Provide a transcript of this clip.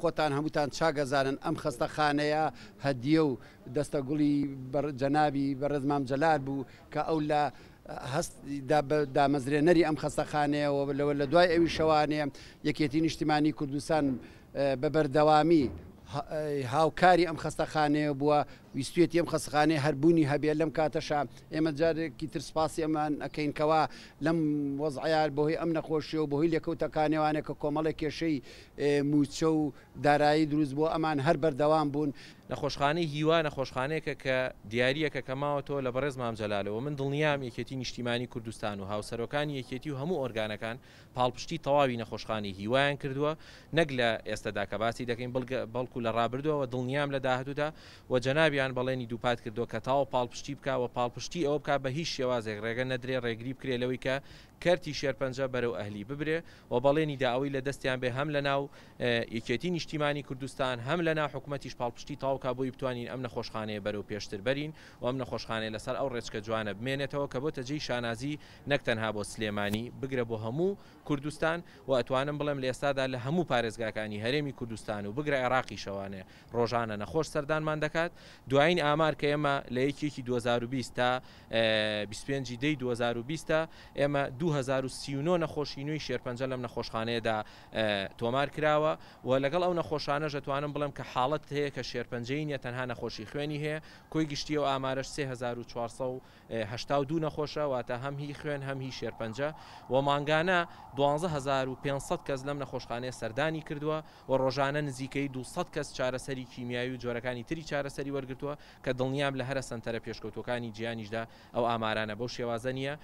خۆتان هەمووتان چاک ئەزانن ئەم خەستەخانەیە هەدیە و دەستە گوڵی جەنابی بەڕێز مام جەلال بوو کە ئەو لە هەست دا بە دامەزرێنەری ئەم خەستەخانەیە و لەوە لە دوای ئەویشەوانێ یەکێتی نیشتیمانی کوردستان بە بەردەوامی هاوکاری ئەم خەستەخانەیە بووە، ویستویەتی ئەم خەستەخانەیە هەر بوونی هەبێ. لەم کاتەشا ئێمە جارێکی تر سپاسی ئەمان ئەکەین کەوا لەم وەزعەیا بەهۆی ئەم نەخۆشیە و بەهۆی لێکەوتەکانیوانە کە کۆمەڵێک کێشەی مووچە و دارایی دروست بووە ئەمان هەر بەردەوام بوون. نەخۆشخانەی هیوا نەخۆشخانەیەکە کە دیارییەکە کە ماوەتەوە لە بەڕێز مام جەلالەوە، من دڵنیام یەکێتی نیشتیمانی کوردستان و هاوسەرۆکانی یەکێتی و هەموو ئۆرگانەکان پاڵپشتی تەواوی نەخۆشخانەی هیوایان کردووە نەک لە ئێستەدا کە باسی دەکەین بەڵکو لە ڕابردووەوە دڵنیام لە داهاتوودا و جەنابیان بەڵێنی دووپات کردووە کە تەواو پاڵپشتی بکا و پاڵپشتی ئەوە بکا بە هیچ شێوازێک ڕێگە نەدرێ ڕێگری بکرێ لەوەی کە کەرتی شێرپەنجە بەرەو ئەهلی ببرێ و بەڵێنی دا ئەوەی لە دەستیان بێ هەم لە ناو یەکێتی نیشتیمانی کوردستان هەم لە ناو حکومەتیش پاڵپشتی تەواو کا بۆی بتوانین ئەم نەخۆشخانەیە بەرەو پێشتر بەرین و ئەم نەخۆشخانەیە لەسەر ئەو ڕێچکە جوانە بمێنێتەوە کە بۆتە جێی شانازی نەک تەنها بۆ سلێمانی بگرە بۆ هەموو کوردستان و ئەتوانم بڵێم لە ئێستادا لە هەموو پارێزگاکانی هەرێمی کوردستان و بگرە عێراقیشەوانێ ڕۆژانە نەخۆش سەردانمان دەکات دوایین ئامار کە ئێمە لە یەکی یەکی 2020 تا 25 ی دەی 2020 ئێمە 2039 نەخۆشی نوێی شێرپەنجە لەم نەخۆشخانەیەدا تۆمار کراوە و لەگەڵ ئەو نەخۆشانەش ئەتوانم بڵێم کە حاڵەت هەیە کە شێرپەنجەی نیە تەنها نەخۆشی خوێنی هەیە کۆی گشتی ئەو ئامارەش 3482 نەخۆشە واتە هەم هی خوێن هەم هی شێرپەنجە و مانگانە 12500 کەس لەم نەخۆشخانەیە سەردانی کردووە و ڕۆژانە نزیکەی 200 کەس چارەسەری کیمیاوی و جۆرەکانی تری چارەسەری وەرگرتووە کە دڵنیام لە هەرە سەنتەرە پێشکەوتووەکانی جیهانیشدا ئەو ئامارانە بەو شێوازە نییە.